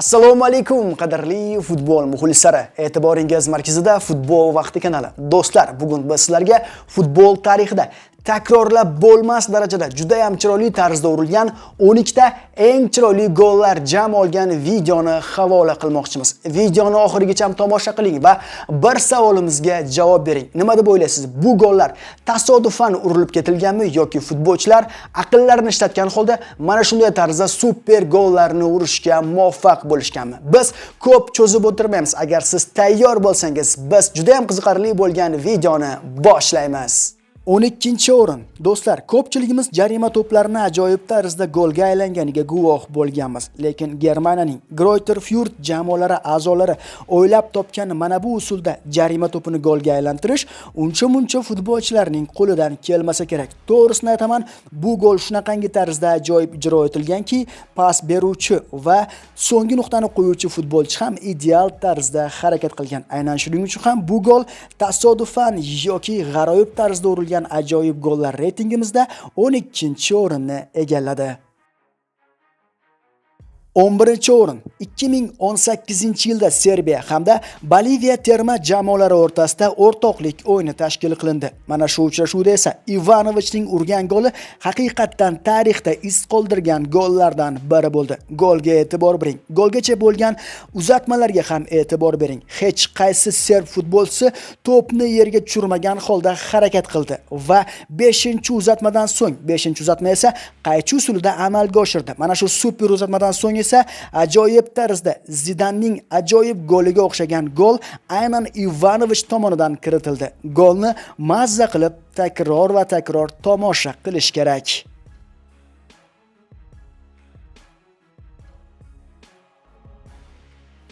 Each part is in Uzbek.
Assalomu alaykum, qadrli futbol muxlislari. E'tiboringiz markazida Futbol vaqti kanali. Do'stlar, bugun biz sizlarga futbol tarixida takrorlab bo'lmas darajada juda ham chiroyli tarzda urilgan 12 ta eng chiroyli gollar jam olgan videoni havola qilmoqchimiz. Videoni oxirigacha tomosha qiling va bir savolimizga javob bering. Nima deb o'ylaysiz? Bu gollar tasodifan urilib ketilganmi yoki futbolchilar aqllarini ishlatgan holda mana shunday tarzda super gollarni urishga muvaffaq bo'lishganmi? Biz ko'p cho'zib o'tirmaymiz. Agar siz tayyor bo'lsangiz, biz juda ham qiziqarli bo'lgan videoni boshlaymiz. 12-o'rin. Do'stlar, ko'pchiligimiz jarima to'plarini ajoyib tarzda golga aylanganiga guvoh bo'lganmiz. Lekin Germaniyaning Greuther Fürth jamoalari a'zolari o'ylab topgan mana bu usulda jarima to'pini golga aylantirish uncha-muncha futbolchilarning qo'lidan kelmasa kerak. To'g'risini aytaman, bu gol shunaqangi tarzda ajoyib ijro etilganki, pas beruvchi va so'nggi nuqtani qo'yuvchi futbolchi ham ideal tarzda harakat qilgan. Aynan shuning uchun ham bu gol tasodifan yoki g'aroyib tarzda urilgan ajoyib gollar reytingimizda 12-o'rinni egalladi. 11-o'rin. 2018-yilda Serbiya hamda Boliviya terma jamoalari o'rtasida o'rtoqlik o'yini tashkil qilindi. Mana shu uchrashuvda esa Ivanovichning urgan goli haqiqatdan tarixda iz qoldirgan gollardan biri bo'ldi. Golga e'tibor bering. Golgacha bo'lgan uzatmalarga ham e'tibor bering. Hech qaysi serb futbolchisi to'pni yerga tushirmagan holda harakat qildi va 5-uzatmadan so'ng, 5-uzatma esa qaychi usulida amalga oshirdi. Mana shu super uzatmadan so'ng esa ajoyib tarzda Zidanning ajoyib goliga o'xshagan gol aynan Ivanovich tomonidan kiritildi. Golni mazza qilib takror va takror tomosha qilish kerak.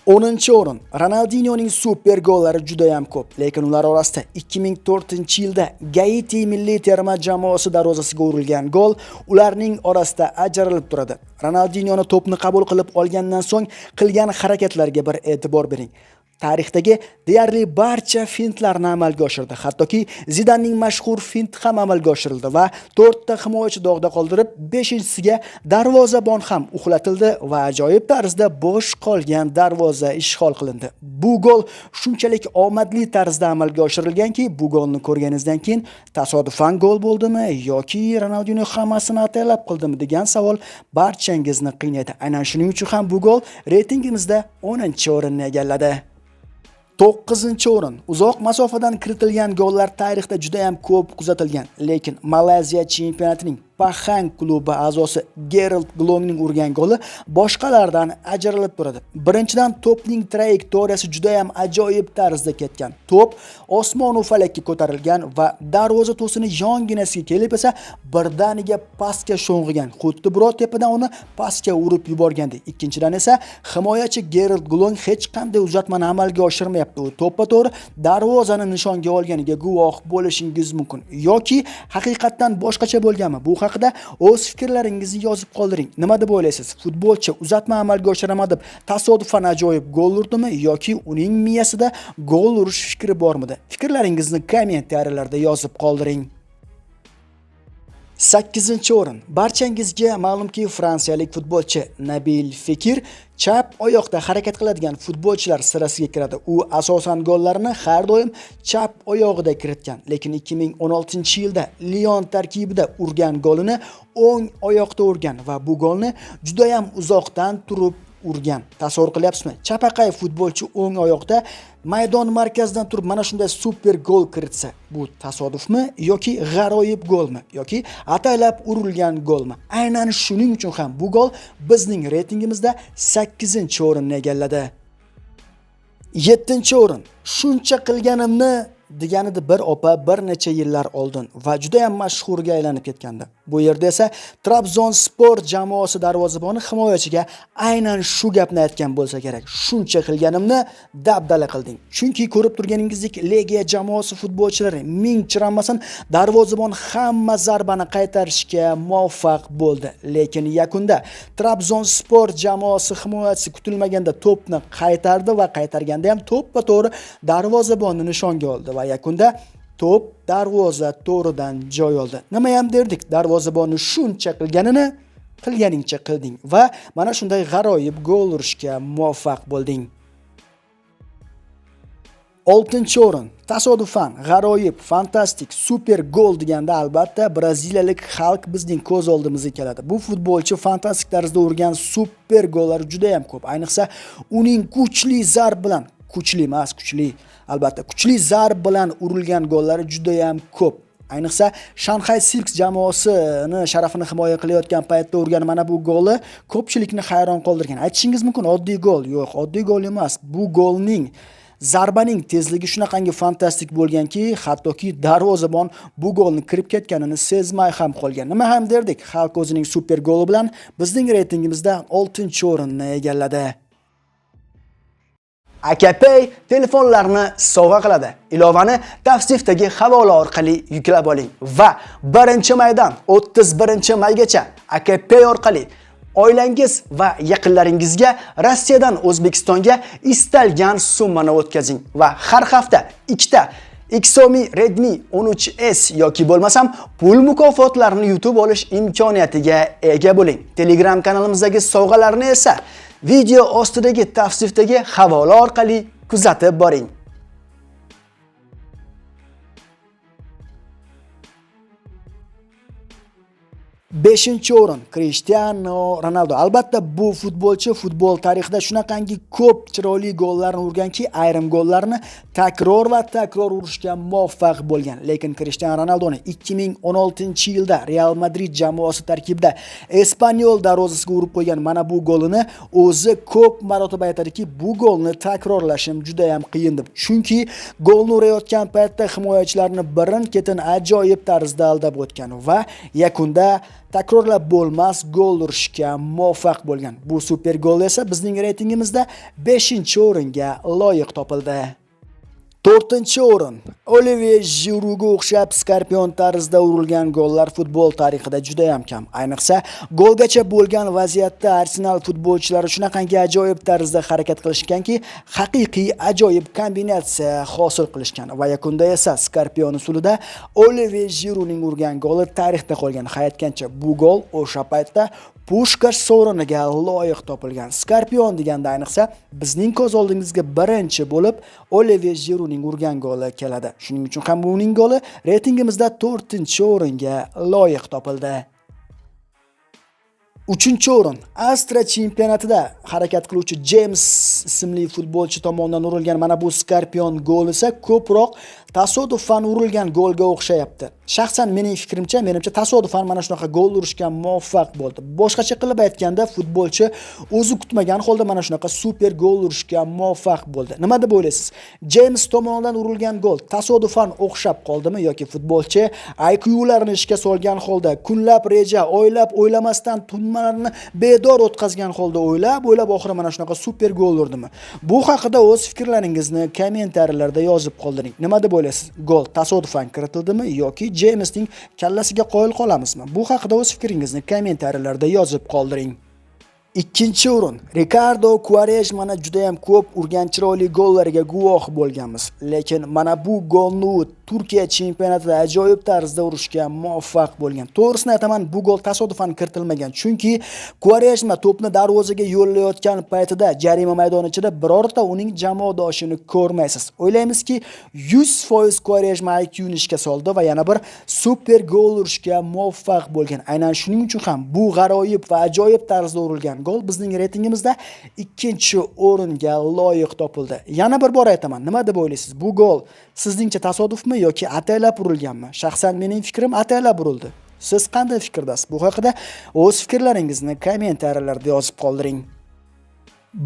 10-o'rin. Ronaldinhoning super gollari juda ham ko'p, lekin ular orasida 2004-yilda Gaiti milliy terma jamoasi darvozasiga urilgan gol ularning orasida ajralib turadi. Ronaldinhoni to'pni qabul qilib olgandan so'ng qilgan harakatlarga bir e'tibor bering. Tarixdagi deyarli barcha fintlarni amalga oshirdi. Hattoki Zidanning mashhur finti ham amalga oshirildi va 4 ta himoyachi dog'da qoldirib, 5-chisiga darvozabon ham uxlatildi va ajoyib tarzda bo'sh qolgan darvoza ishg'ol qilindi. Bu gol shunchalik omadli tarzda amalga oshirilganki, bu golni ko'rganingizdan keyin tasodifan gol bo'ldimi yoki Ronaldinho hammasini ataylab qildimi degan savol barchangizni qiynaydi. Aynan shuning uchun ham bu gol reytingimizda 10-o'rinni egalladi. 9-o'rin. Uzoq masofadan kiritilgan gollar tarixda juda ham ko'p kuzatilgan, lekin Malayziya chempionatining Pahang klubi a'zosi Gerald Glongning urgan goli boshqalardan ajralib turadi. Birinchidan, to'pning trayektoriyasi juda ham ajoyib tarzda ketgan. To'p osmon u falakka ko'tarilgan va darvoza to'sini yonginasiga kelib esa birdaniga pastga sho'ng'igan. Xuddi birov tepadan uni pastga urib yuborgandek. Ikkinchidan esa himoyachi Gerald Glong hech qanday uzatmani amalga oshirmayapti. U to'ppa-to'g'ri darvozani nishonga olganiga guvoh bo'lishingiz mumkin. Yoki haqiqatdan boshqacha bo'lganmi? Bu haqida o'z fikrlaringizni yozib qoldiring. Nima deb o'ylaysiz? Futbolchi uzatma amalga oshiraman deb tasodifan ajoyib gol urdimi yoki uning miyasida gol urish fikri bormidi? Fikrlaringizni kommentariyalarda yozib qoldiring. 8-o'rin. Barchangizga ma'lumki, fransiyalik futbolchi Nabil Fekir chap oyoqda harakat qiladigan futbolchilar sirasiga kiradi. U asosan gollarni har doim chap oyog'ida kiritgan, lekin 2016-yilda Lyon tarkibida urgan golini o'ng oyoqda urgan va bu golni juda ham uzoqdan turib urgan. Tasavvur qilyapsizmi? Chapaqay futbolchi o'ng oyoqda maydon markazidan turib mana shunday super gol kiritsa, bu tasodifmi yoki g'aroyib golmi yoki ataylab urilgan golmi? Aynan shuning uchun ham bu gol bizning reytingimizda 8-o'rinni egalladi. 7-o'rin. Shuncha qilganimni deganida bir opa bir necha yillar oldin va juda ham mashhurga aylanib ketgandi. Bu yerda esa Trabzonspor jamoasi darvozaboni himoyachiga aynan shu gapni aytgan bo'lsa kerak. Shuncha qilganimni dabdala qilding. Chunki ko'rib turganingizdek Legiya jamoasi futbolchilari ming chiranmasin darvozabon hamma zarbani qaytarishga muvaffaq bo'ldi. Lekin yakunda Trabzonspor jamoasi himoyachisi kutilmaganda to'pni qaytardi va qaytarganda ham to'ppa-to'g'ri darvozabonni nishonga oldi va yakunda to'p darvoza to'ridan joy oldi. Nima ham derdik, darvozabonni shuncha qilganini Qilganingcha qilding va mana shunday g'aroyib gol urishga muvaffaq bo'lding. 6-o'rin. Tasodifan, g'aroyib, fantastik, super gol deganda albatta braziliyalik Xalk bizning ko'z oldimizga keladi. Bu futbolchi fantastik tarzda urgan super gollari juda ham ko'p. Ayniqsa uning kuchli zarb bilan, kuchli emas, kuchli, albatta kuchli zarb bilan urilgan gollari juda ham ko'p. Ayniqsa Shanxay Silks jamoasini sharafini himoya qilayotgan paytda urgan mana bu goli ko'pchilikni hayron qoldirgan. Aytishingiz mumkin, oddiy gol. Yo'q, oddiy gol emas. Bu golning zarbaning tezligi shunaqangi fantastik bo'lganki, hattoki darvozabon bu golni kirib ketganini sezmay ham qolgan. Nima ham derdik, Xalk o'zining super goli bilan bizning reytingimizda 6-o'rinni egalladi. AKPay telefonlarni sovg'a qiladi. Ilovani tavsifdagi havola orqali yuklab oling va 1-maydan 31-maygacha AKPay orqali oilangiz va yaqinlaringizga Rossiyadan O'zbekistonga istalgan summani o'tkazing va har hafta ikkita Xiaomi Redmi 13S yoki bo'lmasam pul mukofotlarini yutib olish imkoniyatiga ega bo'ling. Telegram kanalimizdagi sovg'alarni esa video ostidagi tavsifdagi havola orqali kuzatib boring. 5-o'rin Cristiano Ronaldo. Albatta bu futbolchi futbol tarixida shunaqangi ko'p chiroyli gollarni urganki, ayrim gollarni takror va takror urishga muvaffaq bo'lgan. Lekin Cristiano Ronaldoni 2016-yilda Real Madrid jamoasi tarkibida Espanyol darvozasiga urib qo'ygan mana bu golini o'zi ko'p marotaba aytadiki, bu golni takrorlashim juda ham qiyin deb. Chunki golni urayotgan paytda himoyachilarni birin-ketin ajoyib tarzda aldab o'tgan va yakunda takrorlab bo'lmas gol urishga muvaffaq bo'lgan. Bu super gol esa bizning reytingimizda 5-o'ringa loyiq topildi. 4-o'rin. Olivier Giroudga o'xshab skorpion tarzida urilgan gollar futbol tarixida juda ham kam. Ayniqsa, golgacha bo'lgan vaziyatda Arsenal futbolchilari shunaqangi ajoyib tarzda harakat qilishganki, haqiqiy ajoyib kombinatsiya hosil qilishgan va yakunda esa skorpion usulida Olivier Giroudning urgan goli tarixda qolgan. Hayotgancha bu gol o'sha paytda Pushkash sovriniga loyiq topilgan. Skorpion deganda ayniqsa bizning ko'z oldimizga birinchi bo'lib Olivier Giroudning urgan goli keladi. Shuning uchun ham uning goli reytingimizda 4-o'ringa loyiq topildi. 3-o'rin. Astra chempionatida harakat qiluvchi James ismli futbolchi tomonidan urilgan mana bu skorpion gol esa ko'proq tasodifan urilgan golga o'xshayapti. Shaxsan mening fikrimcha, menimcha tasodifan mana shunaqa gol urishga muvaffaq bo'ldi. Boshqacha qilib aytganda, futbolchi o'zi kutmagan holda mana shunaqa super gol urishga muvaffaq bo'ldi. Nima deb o'ylaysiz? James tomonidan urilgan gol tasodifan o'xshab qoldimi yoki futbolchi IQ'larini ishga solgan holda kunlab reja, oylab o'ylamasdan tunlarni bedor o'tkazgan holda o'ylab oxiri mana shunaqa super gol urdimi? Bu haqida o'z fikrlaringizni kommentariyalarda yozib qoldiring. Nima deb o'ylaysiz? Gol tasodifan kiritildimi yoki Jamesning kallasiga qoyil qolamizmi? Bu haqida o'z fikringizni kommentariyalarda yozib qoldiring. 2-o'rin. Ricardo Quaresmani juda ham ko'p urgan chiroyli gollariga guvoh bo'lganmiz. Lekin mana bu golni u Turkiya chempionatida ajoyib tarzda urishga muvaffaq bo'lgan. To'g'risini aytaman, bu gol tasodifan kiritilmagan. Chunki Quaresma to'pni darvozaga yo'llayotgan paytida jarima maydoni ichida birorta uning jamoadoshini ko'rmaysiz. O'ylaymizki, 100% Quaresma IQ'ni ishga soldi va yana bir super gol urishga muvaffaq bo'lgan. Aynan shuning uchun ham bu g'aroyib va ajoyib tarzda urilgan gol bizning reytingimizda 2-o'ringa loyiq topildi. Yana bir bor aytaman, nima deb o'ylaysiz? Bu gol sizningcha tasodifmi yoki ataylab urilganmi? Shaxsan mening fikrim ataylab urildi. Siz qanday fikirdasiz? Bu haqida o'z fikrlaringizni kommentariyalarda yozib qoldiring.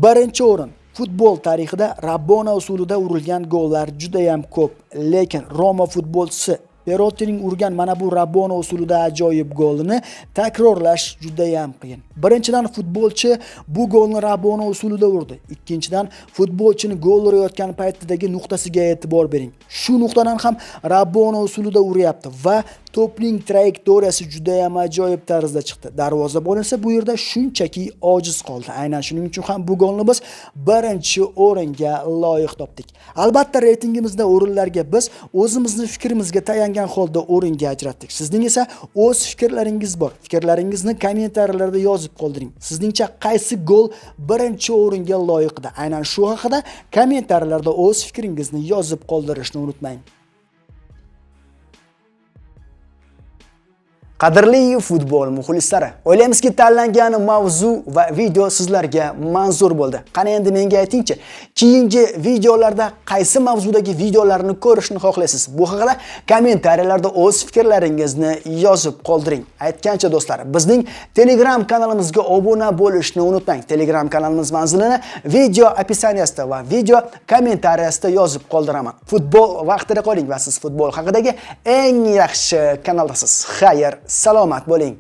1-o'rin. Futbol tarixida Rabona usulida urilgan gollar juda ham ko'p, lekin Roma futbolchisi Perottining urgan mana bu Rabona usulida ajoyib golini takrorlash juda ham qiyin. Birinchidan, futbolchi bu golni Rabona usulida urdi. Ikkinchidan, futbolchini gol urayotgan paytidagi nuqtasiga e'tibor bering. Shu nuqtadan ham Rabona usulida uryapti va To'pning trayektoriyasi juda ham ajoyib tarzda chiqdi. Darvozabon esa bu yerda shunchaki ojiz qoldi. Aynan shuning uchun ham bu golni biz birinchi o'ringa loyiq topdik. Albatta, reytingimizda o'rinlarga biz o'zimizni fikrimizga tayangan holda o'ringa ajratdik. Sizning esa o'z fikrlaringiz bor. Fikrlaringizni kommentariyalarda yozib qoldiring. Sizningcha qaysi gol birinchi o'ringa loyiq edi? Aynan shu haqida kommentariyalarda o'z fikringizni yozib qoldirishni unutmang. Qadrli futbol muxlislari, o'ylaymizki, tanlangan mavzu va video sizlarga manzur bo'ldi. Qani endi menga aytingchi, keyingi videolarda qaysi mavzudagi videolarni ko'rishni xohlaysiz? Bu haqida kommentariyalarda o'z fikrlaringizni yozib qoldiring. Aytgancha do'stlar, bizning Telegram kanalimizga obuna bo'lishni unutmang. Telegram kanalimiz manzilini video описание sida va video kommentariyasida yozib qoldiraman. Futbol vaqtida qoling va siz futbol haqidagi eng yaxshi kanaldasiz. Xayr, salomat bo'ling.